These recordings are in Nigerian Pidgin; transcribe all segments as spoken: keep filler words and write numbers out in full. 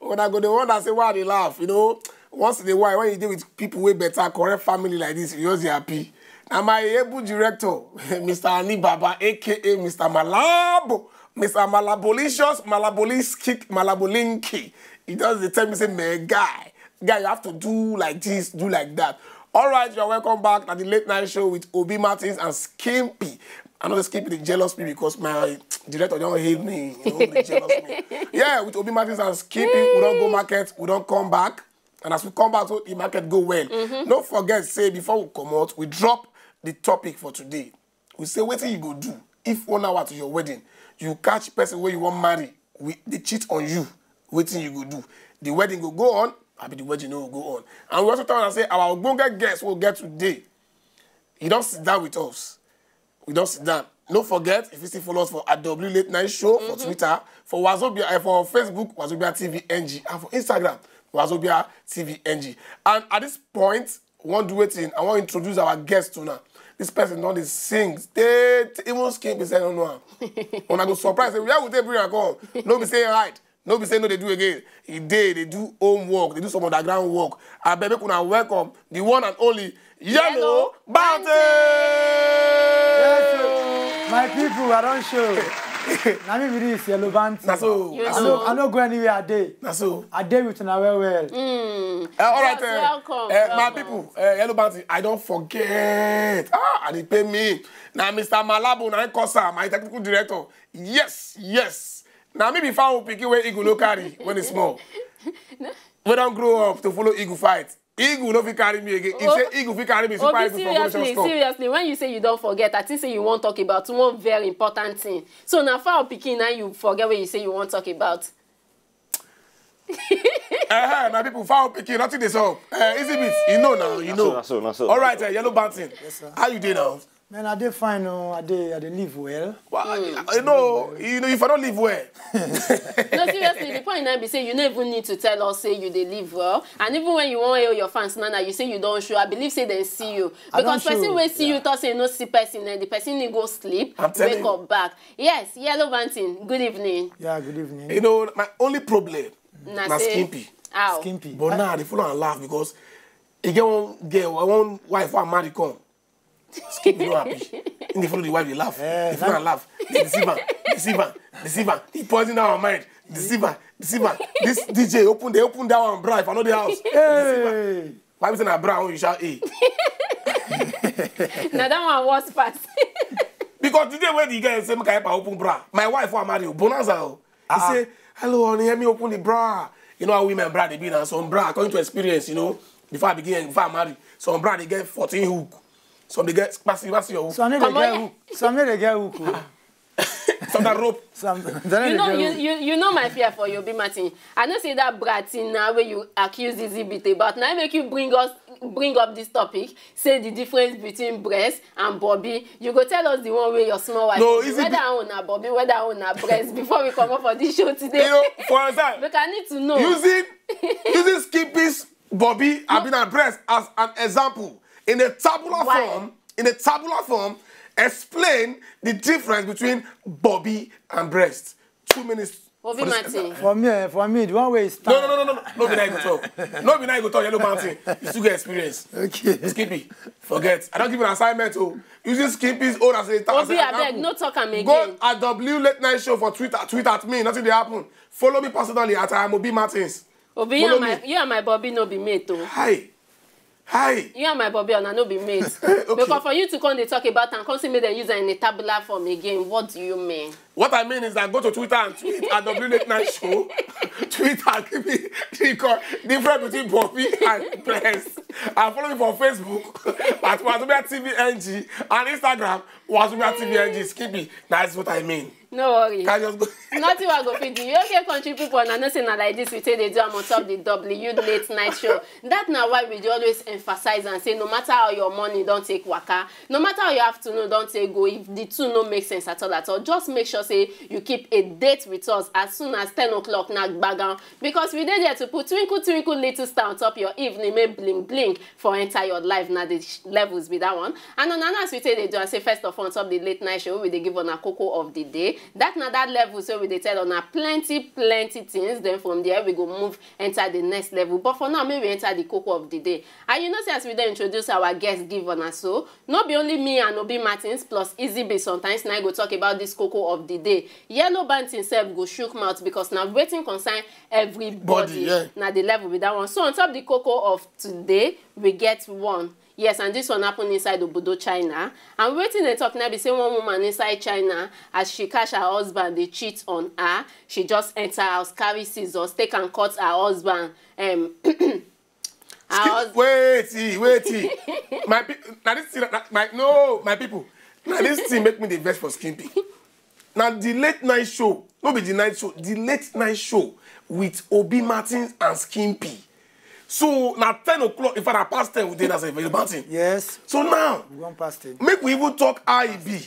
Una go dey wonder say why I dey laugh, you know. Once in a while, when you dey with people wey better, correct family like this, you just dey happy. Na my able director, Mister Ani Baba, A K A Mister Malabo, Mister Malabolicious, Malaboliski, Malabolinki. He just dey tell me say, "Man, guy, guy, you have to do like this, do like that." All right, you're welcome back at the late night show with Obi Martins and Skimpy. I know Skimpy dey jealous me because my director don hail me. You know, dey jealous me. Yeah, with Obi Martins and Skimpy, we don go market, we don come back. And as we come back, so the market go well. No forget, say before we comot, we drop the topic for today. We say, "Wetin you go do if one hour to your wedding, you catch person wey you wan marry, we, dey cheat on you? Wetin you go do? The wedding go go on, abi the wedding no go go on?" And we also tell una say our ogbonge guest wey we get today, he don sit down with us. We don sit down. No forget, if you still follow us for A W Late Night Show for Twitter, for Wazobia, eh, for Facebook, Wazobia T V N G, and for Instagram, Wazobia T V N G. And at this point, we wan do wetin? I wan introduce our guest to una. This person don dey sing. They even skin be say no know am. Una go surprise say where we take bring am come. No be say hide. No be say no dey do again. E dey, dey do homework, dey do some underground work. Abeg, make una welcome the one and only Yellow Bounty. Yes, my people, I don show. Na me be this Yellow Bounty. Na so. You I know. no, I no go anywhere. I dey. Na so. I dey with una well well. Uh, all right, Yes, uh, welcome, uh, my welcome. People, uh, Yellow Bounty, I don forget. Ah, I dey pay me. Na Mister Malabo, na him cause am, my technical director. Yes, yes. Na me be fowl pikin wey eagle no carry when e small. Wey don grow up to follow eagle fight. Eagle no fit carry me again. If Oh. Say eagle fit carry me, Super Obi, Eagle for Evolution seriously, Store. Seriously, when you say you don forget, I think say you wan talk about one very important thing. So na fowl pikin na you forget what you say you wan talk about. Uh-huh, my people, fowl pikin, nothing dey sup. Uh, easy beat, you know now, you Na know. So, na so, na so. All right, uh, Yellow Bounty. Yes, sir. How you dey now? Man, I dey fine. Oh, I dey, I dey live well. Well, you know, you know, if I don't live well, No, seriously, the point now be say you no even need to tell us say you dey live well, and even when you wan hail your fans now, now you say you don show. I believe say dem see you I because don person show. Wey see Yeah. You talk say you no see person, and the person need go sleep, I'm telling wake you. Up back. Yes, Yellow Bounty. Good evening. Yeah, good evening. You know, my only problem Na na say- Skimpy. Ow. Skimpy. But now they follow and laugh because e get one girl, one wife wey marry come. Skimpy no happy. He dey follow the wife dey laugh. Eh, They follow and laugh. They deceive am, deceive am, deceive am. He poison our mind. Deceive am, deceive am. This D J open, they open that one bra if I know the house. Deceive am. Hey. Why be say na bra when you shout, "Hey"? Na that one worse pass. Because the day wey the girl say make I help her open bra, my wife wey marry o, bonanza o. He say, "Hello, honey, help me open the bra." You know how women bra dey be now. Some bra, according to experience, you know, before I begin, before I marry, some bra dey get fourteen hook. Some dey get pass, pass your hook. So I need to Come on, get yeah. Hook. So I need to get hook. Oh. Some that rope. So I'm, so I need You to know, get you, hook. you, you know my fear for you, Obi Martin. I know say that brat thing now where you accuse Izzy bit about now make you bring us bring up this topic. Say the difference between breast and bobby. You go tell us the one where your small wife. No, Be, is it whether be- Una bobby, whether una breast before we come up for this show today. You know, for example, Because I need to know. Using using Skippy's bobby, I mean her breast as an example in a tabular Why? Form. In a tabular form, explain the difference between bobby and breast. Two minutes. Obi for this- Martin. For me, eh, for me, the one way is No, no, no, no, no, no. No be now you go talk. No be now you go talk. Yellow Bounty. You still get experience. Okay. Skippy, forget. I don't give you an assignment. Oh, using Skippy's own as a Obi, as an abeg, example. No talk am Go again. At W Late Night Show for Twitter. Tweet at me. Nothing dey happen. Follow me personally at I am Obi Martins. Obi, you Follow and my me. You and my bobby no be mate o. Hi. Hi. You and my bobby una no be mate. Okay. Because for you to come dey talk about am, come say make dem use am in a tabular form again. What do you mean? What I mean is that go to Twitter and tweet at W Late Night Show. Twitter, give me the co- difference between bobby and breast. And follow me for Facebook at Wazobia T V N G and Instagram Wazobia T V N G. Skippy, that's what I mean. No worry. Can I just go? Nothing wey I go fit do. You okay, country people? And I know say na like this we take dey do am on top the W Late Night Show. That na why we dey always emphasize and say no matter how your morning don take waka, no matter how your afternoon don take go, if the two no make sense at all at all, just make sure say you keep a date with us as soon as ten o'clock na gbagan, because we dey there to put twinkle twinkle little star on top your evening, make bling bling for enter your life. Na the sh- levels be that one. And on as we take dey do and say, first of all, on top the late night show, we dey give on a cocoa of the day. That na that level, so we dey tell on a plenty plenty things. Then from there we go move enter the next level. But for now, make we enter the cocoa of the day. And you know say as we dey introduce our guest give on us, so no be only me and Obi Martins plus Easy Bay sometimes na I go talk about this cocoa of the day. Yellow Band himself go shook mouth because na wetin concern everybody. Body, yeah. Na the level with that one. So on top the cocoa of today, we get one. Yes, and this one happen inside Obodo China. And wetin dem talk na be say one woman inside China, as she catch her husband dey cheat on her, she just enter house, carry scissors, take and cut her husband. Um, her husband. Wait, see, wait, see. My people, now this thing, na- my no, my people. Now this thing make me the best for Skimpy. Now the late night show, no be the night show, the late night show with Obi Martins and Skimpy. So now ten o'clock, in fact, I past ten with Dana Seven Martin. Yes. So now, We won't pass ten. Make we even talk I B.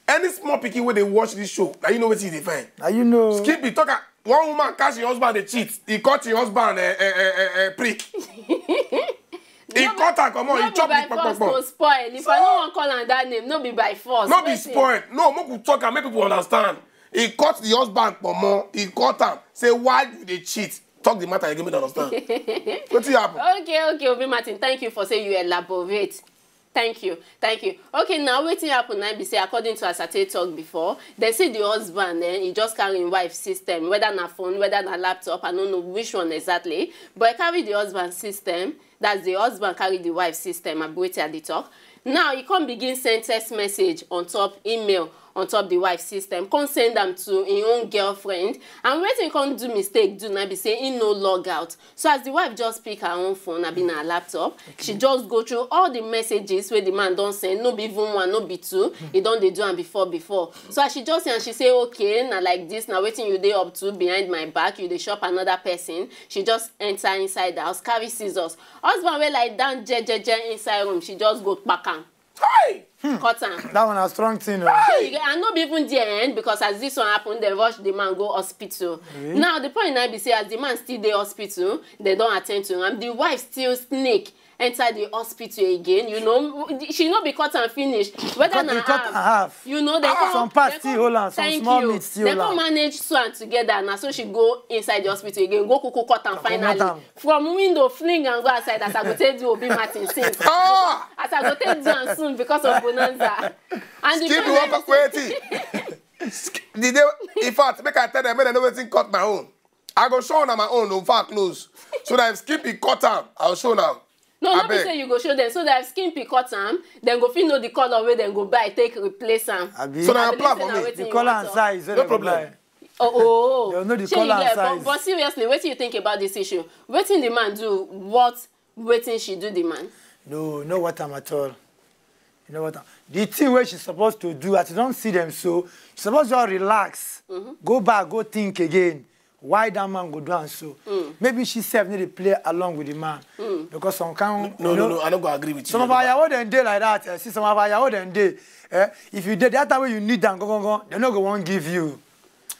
Any small pikin wey dey watch this show, now you know wetin you dey find. Now you know. Skimpy talk am. One woman catch her husband dey cheat. He cut her husband uh, uh, uh, uh, prick. He cut her comot. He No be chop by the force to kpokpokpo. Spoil. If I no wan call am that name, no be by force. No be Wetin? Spoil. No, make we talk am make people understand. He cut the husband kpomo. He cut am. Say why you dey cheat. Talk the matter again make dem understand. Wetin happen? Okay, okay, Obi Martin, thank you for say you elaborate. Thank you, thank you. Okay, now wetin happen na be say, according to as I take talk before, dem see the husband, eh, he just carry him wife system, whether na phone, whether na laptop, I no know which one exactly, but he carry the husband system. That's the husband carry the wife system. Abi wetin I dey talk? Now he come begin send text message on top email on top the wife system, come send am to him own girlfriend, and wetin he come do mistake do na be say he no log out. So as the wife just pick her own phone, abi na her laptop, she just go through all the messages wey the man don send, no be even one, no be two, he don dey do am before before. So as she just see am, she say, okay, na like this, na wetin you dey up to behind my back, you dey shop another person. She just enter inside the house, carry scissors. Husband wey lie down jejeje inside room, she just go kpack am. Hey! Cut am. That one a strong thing. Oh. Hey, and no be even there end, because as this one happen, dem rush the man go hospital. Now the point na be say as the man still dey hospital, dem don attend to am. The wife still sneak enter the hospital again. You know, she no be cut am finish. Whether Cut na the cut half, and half. You know, dem Ah, come some parts dem still come- hold am, some thank small you. meat still Dem hold come am. Manage two and together. Na so she go inside the hospital again, go kuku cut am Comot finally. am. From window, fling and go outside as I go take do Obi Martin since. Ah! As I go take do am soon because of bonanza. And the Keep point na the be work say- waiting. The day, in fact, make I tell them, make dem know wetin cut my own. I go show una my own, in fact, close. So that if Skimpy cut am, I'll show now. No, no be Abeg. Say you go show them. So that if Skimpy cut am, dem go fit know the colour wey dem go buy take replace am. Abi. So na I your believe plan say for na me. wetin The you color want and talk. size. Wey No dem go problem. Buy. Oh, oh, oh. Dem know the Shey colour you and get, but, size. But seriously, wetin you think about this issue? Wetin the man do? What wetin she do the man? No, no what am at all. You know what am. The thing wey she supposed to do, as you don see them so, she suppose just relax, go back, go think again. Why that man go do am so? Maybe she sef need to play along with the man because some kind. No, you no, know, no, I don't go agree with you. Some of our yawo dem dey like that. Eh? See, some of our yawo dem dey. Eh? If you dey that time wey you need am, go go go, dem no go wan give you.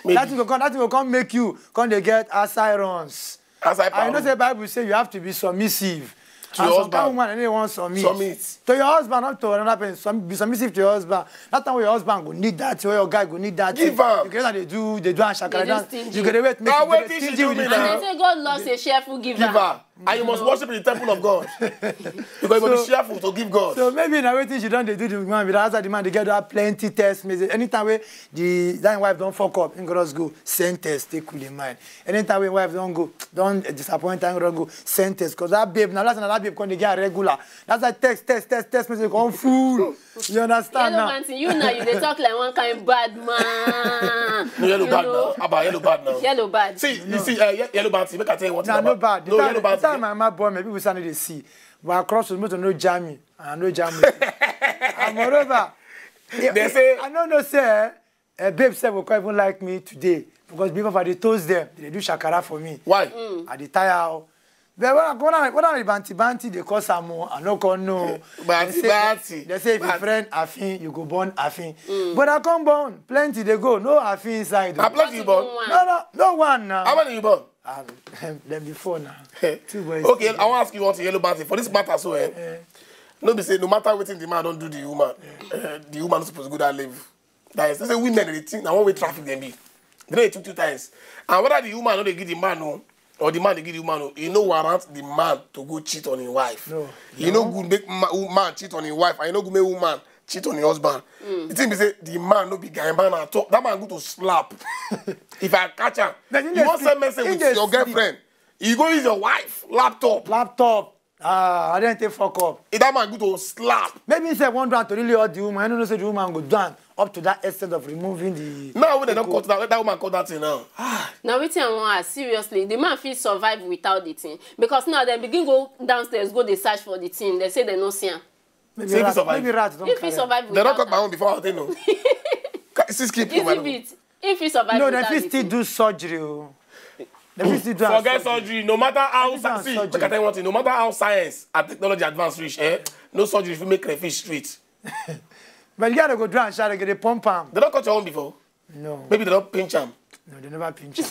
Maybe. That thing go come. That thing go come make you come dey get asylums. As I And you know pound. Say Bible say you have to be submissive. To And your some kind husband. Woman, dem no wan submit. Submit. To your husband, not to another person. Some, be submissive to your husband. That time wey your husband go need that, wey your guy go need that. Give thing. am. You get that they do, they do and shakara They do dance. stingy. You get the wait, make Now you get wetin the she stingy do with me the now? And they say God loves a cheerful giver. Give her. And you must worship in the temple of God. Because you must be So- cheerful to give God. So maybe na wetin she don dey do the man, because as the man dey get that plenty text message. Anytime wey the that wife don fuck up, him go just go send text, take cool him mind. Anytime wey wife don go, don disappoint, him go just go send text. Cause that babe, na last na that babe come dey get regular. That's why text, text, text, text message come full. You understand Yellow now? Mountain, you now you dey talk like one kind bad man. No, yellow You bad know? Now. About yellow bad now. Yellow bad. See, you see, uh, ye- yellow bad. See, make I tell you what. Nah, no bad. The No, time, yellow bad. The time my mad boy, my people say no dey see. But I cross the motor, no jam me. I no jam me. And moreover, They say- I no know say, eh, babe sef go come even like me today because before I dey toast them, they do shakara for me. Why? I dey tire. Oh. But what, what, what are the banty banty they cause am o? I no come know. Banty banty. They say if you friend afin, you go born afin. But I come born, plenty they go, no afin inside o. Na plenty you born. No, no, no one now. How many you born? Ah, dem be four now. Two boys. Okay, I wan ask you one thing, Yellow Banty. For this matter so, eh? No be say no matter wetin the man don do the woman, eh, the woman no suppose go that level. That is, say women dey think na one way traffic dem be. They no dey think two times. And whether the woman no dey give the man o, or the man dey give the woman o, e no warrant the man to go cheat on him wife. No. E no good make ma- wo- man cheat on him wife, and e no good make woman cheat on him husband. The thing be say the man no be guy man at all. That man go to slap. If I catch am, But he you dey wan sleep. send message He with dey your sleep. Girlfriend. You go use your wife laptop. Laptop. Ah, I didn't take fuck up. If that man go to slap. Maybe he said one do am to really hurt the woman. I don't know say the woman go down up to that extent of removing the. Now when they don cut that, that woman cut that thing now. Now wetin I wan ask seriously, the man fit survive without the thing, because now dem begin go downstairs go dey search for the thing, dem say dem no see am. Maybe Say if he rat, survive. Maybe rat don If he carry am. survive They don without cut my am, own before I think no. Still skip you, easy madam. Bit, if he survive No, without dem fit the still thing. Do surgery o. Dem fit still do am Forget surgery. Surgery. No matter how Everything sci- see, surgery. Look at one thing. No matter how science and technology advance reach, eh? No surgery fit make crayfish straight. But you gotta go do am sha, they go dey pump am. They don cut your own before. No, Maybe they don pinch am. No, they never pinch am.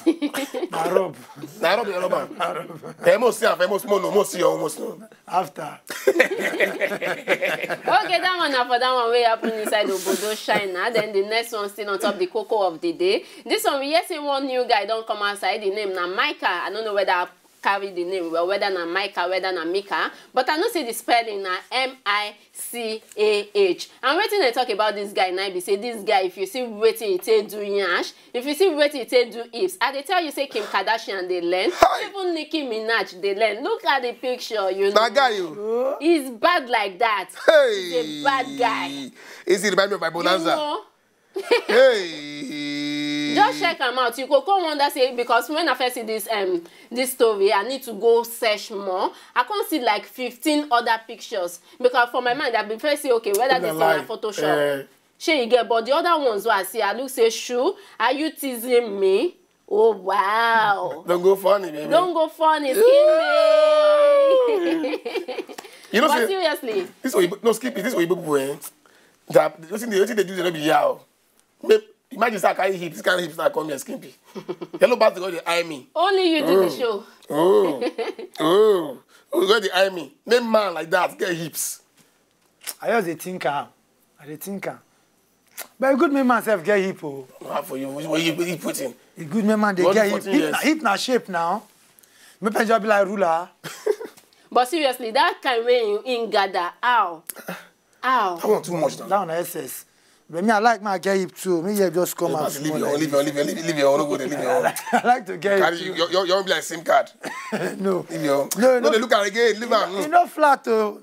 Na rub. Na rub the rubber. They must see am. They must know. No, must see your own. Must know. After. Okay, that one na for that one wey happen inside Obodo China. Then the next one still on top the cocoa of the day. This one we hear say one new guy don come outside. The name na Micah. I don't know whether I carry the name well, whether na Micah, whether na Mika, but I know say the spelling na M I C A H. And wetin dem talk about this guy na be say this guy, if you see wetin he take do yansh, if you see wetin he take do hips, I dey tell you say Kim Kardashian dey learn, even Nicki Minaj dey learn. Look at the picture, you know. That guy, you. He's bad like that. Hey. He's a bad guy. Is he remind me of my You bonanza? Know, Hey. Just check am out. You go come wonder say, because when I first see this um this story, I need to go search more. I come see like fifteen other pictures, because for my mind I been first say, okay, whether this thing na Photoshop. Eh, Shey you get, but the other ones wey I see, I look say, shoe, are you teasing me? Oh wow. Don't go funny, baby. Don't go funny, skin me. You know, But say, seriously, this way, no, skip it. This way, people, eh? That wetin dey wetin dey do dey no be yah o. Make imagine say I carry hip, this kind of hips now come here, skimpy. Yellow bastard go dey eye me. Only you do the show. Oh, oh, oh, go dey eye me. Make man like that get hips. I just dey think am. I dey think am. But e good make man sef get hip o. How for you? What you you put in? E good make man dey What get do hip. fourteen Hip years? Na, hip na shape now. Make person just be like ruler. But seriously, that kind wey him, him gather, how? How? That one too much now. That one na S S. But me, I like my get hip too. Me here just come out. Leave Small your like leave this. your leave your leave your leave your own. No go dey leave your own. I like to get Carry hip you, too. your your your own be like sim card. No. Leave your own. No, No, no. They look at again. Leave am. E no flat o.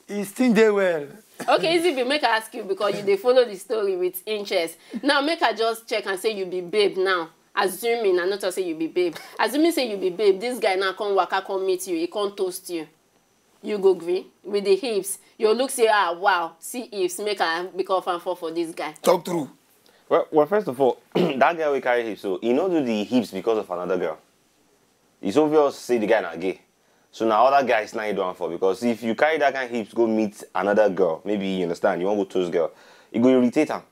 E still dey well. Okay, Easy B, make I ask you, because you dey follow the story with interest. Now make I just check and say you be babe now. Assuming, I no talk say you be babe. Assuming say you be babe, this guy now come waka come meet you, he come toast you. You go gree with the hips. You look say, ah, wow, see hips, make I become fan for for this guy. Talk through. Well, well, first of all, that guy wey carry hips, so he no do the hips because of another girl. It's obvious say the guy na gay. So now other guys now you do am for, because if you carry that kind of hips go meet another girl, maybe you understand, you wan go toast girl, e go irritate am.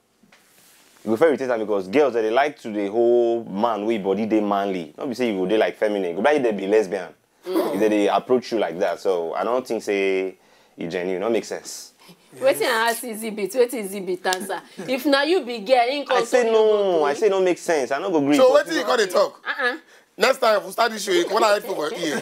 E go first irritate am because girls dem dey like to dey hold man wey body dey manly. No be say you go dey like feminine. Go be like dem be lesbian. If dem dey approach you like that, so I don't think say e genuine. No make sense. Wetin I ask Easy B, wetin Easy B answer? If na you be girl, him come I say talk no. you I say no make sense. I no go gree. So wetin you come dey talk? Uh-uh. Next time we start this show, you come out for your ear.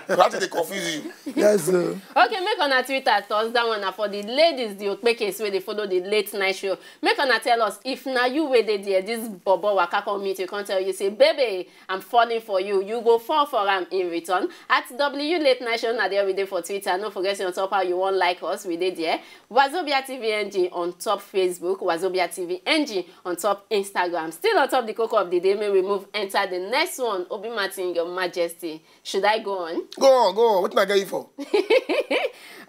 So that dey confuse you. Yes, sir. Okay, make una tweet at us. That one na for the ladies, the Okpekes wey dey follow the late night show. Make una tell us if na you wey dey there, this bobo waka come meet you, come tell you say, baby, I'm falling for you. You go fall for am in return. At W Late Night Show, na there we dey for Twitter. No forget say on top how you wan like us, we dey there. Wazobia T V N G on top Facebook, Wazobia T V N G on top Instagram. Still on top the cocoa of the day, may we move enter the next one. Obi Martin, Your Majesty. Should I go on? Go on, go on. Wetin I get you for?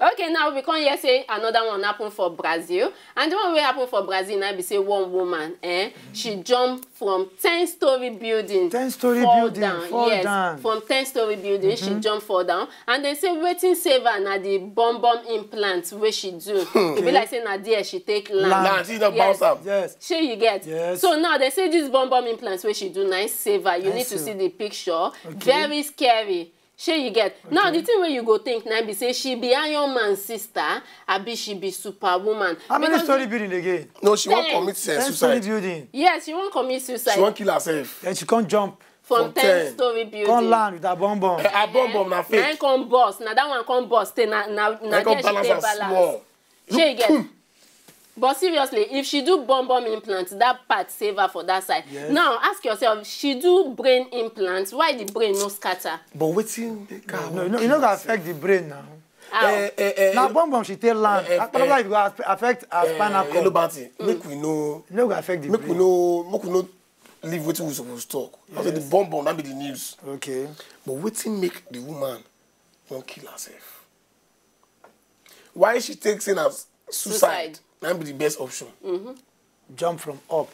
Okay, now we come here say another one happen for Brazil, and the one wey happen for Brazil na be say one woman, eh, she jump from ten story building, Ten story fall building, down, fall yes, down. From ten story building, she jump fall down, and dem say wetin save her na the bum bum implant wey she do. E be like say na there she take land. Nah, she don bounce am. Yes. Shey you get? Yes. So now they say this bum bum implants wey she do na im save her. You I need to see. See the picture. Very scary. Shey you get? Now the thing wey you go think na be say she be Iron Man sister, abi she be superwoman. How many Because story the- building again? No, she wan Ten. Commit uh, Ten story suicide. Building. Yes, she wan commit suicide. She wan kill herself. Then she come jump. From From ten ten. Story building. Come land with her bum bum. Eh, her bum bum na Na im fake. Come burst. Na that one come burst. Say na na na Na come there she balance take am balance. Small. Shey you get? But seriously, if she do bum bum implant, that part save her for that side. Yes. Now ask yourself, she do brain implant, why the brain no scatter? But wetin make her No, wan no, kill e no go herself? Affect the brain now. How? Eh, eh, eh, Na eh, bum bum she take land. eh, After that, eh, e go aff- affect her eh, spinal Yellow cord. Bounty. Make we know. E no go affect the Make we brain. Know. Make we know. Leave wetin we suppose talk. I say the bum bum na be the news. Okay. But wetin make the woman wan kill herself? Why she take say na suicide? Suicide. Na be the best option. Jump from up.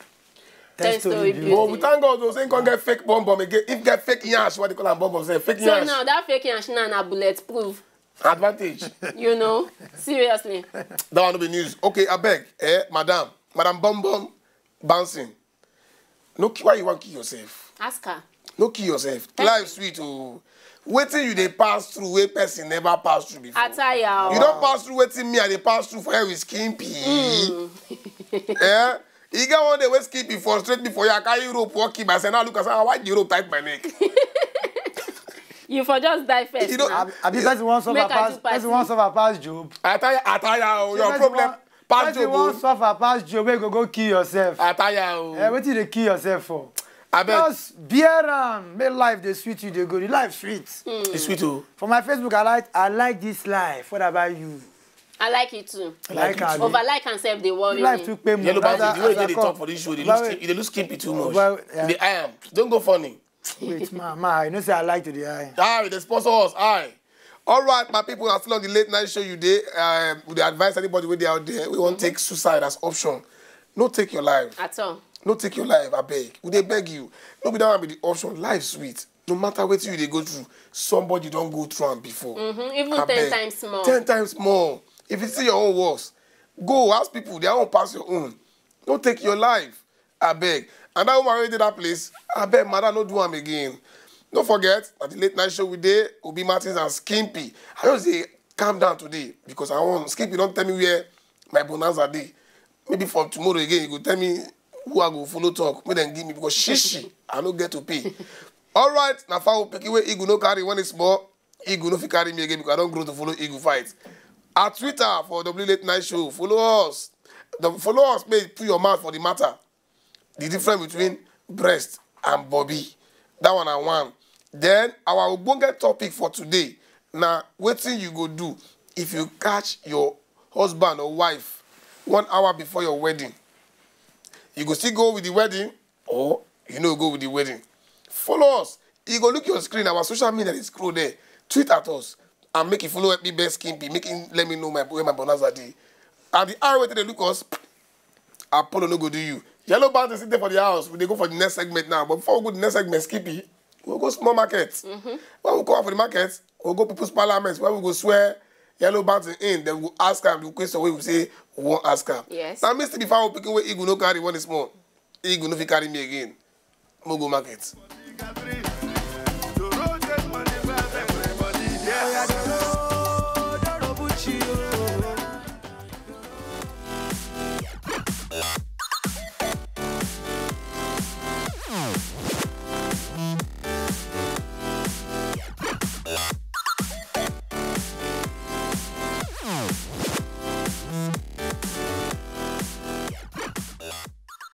Ten story building. But we thank God though, say come get fake bum bum again. If get fake yansh, what they call am bum bum? Say fake So yansh. Now that fake yansh now na bulletproof. Advantage. You know, seriously. That one no be news. Okay, I beg, eh, madam, madam bum bum bouncing. No, ki- why you wan kill yourself? Ask her. No kill yourself. Life sweet oh. Wetin you dey pass through wey person never pass through before. Ataya. You don pass through wetin me I dey pass through for here with skin pee. Eh? E get one day wey skin pee frustrate me for here. I carry rope walk him. I say now look, I say, "Ah, why the rope tight my neck?" You for just die first. You know, Now. Abi person wan suffer Make I pass. do party. Person wan suffer pass Job. Ataya, Ataya, oh, your Person problem. wan- Pass Person Job. wan Oh. Suffer pass Job. Wey go go kill yourself. Ataya, oh. Eh, wetin you dey kill yourself for? I beg. Just bear am. Make life dey sweet you dey go. The life sweet. It's sweet oh. For my Facebook, I like I like this life. What about you? I like it too. I like am. Over like and self dey worry Life me. Too pay more. Yellow That's Bounty, a- the way that's they a dey call. talk for this show, they Well, look skin, they dey look skin too much. Well, yeah. The I am. Don't go funny. Wait, ma, ma, you know say I like to the eye. Ah, they sponsor us. Aye. All right, my people, are still on the late night show you dey. Um, we dey advise anybody wey dey out there. We wan take suicide as option. No take your life. At all. No take your life, I beg. We dey beg you. No be that one be the option. Life sweet. No matter wetin you dey go through, somebody don go through am before. Mm-hmm. Even Abeg. Ten times more. Ten times more. If you see your own worse, go ask people their own pass your own. No take your life. I beg. And that woman wey dey that place, I beg, madam, no do am again. No forget, at the late night show we dey, Obi Martins and Skimpy. I just say, calm down today because I want Skimpy don tell me where my bonanza dey. Maybe for tomorrow again, you go tell me who I go follow talk. Make dem give me because shishi, I no get to pay. All right, na fowl pikin wey eagle no carry when it's small. Eagle no fit carry me again because I don grow to follow eagle fight. At Twitter for W Late Night Show, follow us. The, follow us, make you put your mouth for the matter. The difference between breast and bobby. That one na one. Then our ogbonge topic for today na wetin you go do if you catch your husband or wife one hour before your wedding. You go still go with the wedding or you no go with the wedding. Follow us. You go look your screen, our social media dey scroll there. Tweet at us and make you follow me best Skimpy. Make him let me know my where my bonanza dey. And the hour wey dey look us, Apollo no go do you. Yellow Bounty sit there for the house. We dey go for the next segment now. But before we go to the next segment, Skippy, we'll go small market. When we come out for the market, we'll go people's parliament where we go swear Yellow Bounty in. Then we'll ask am the question wey we say we wan ask am. Yes. Now, Mister Before we pick away, Eagle no carry one is small. Eagle no fit carry me again. Mo go market.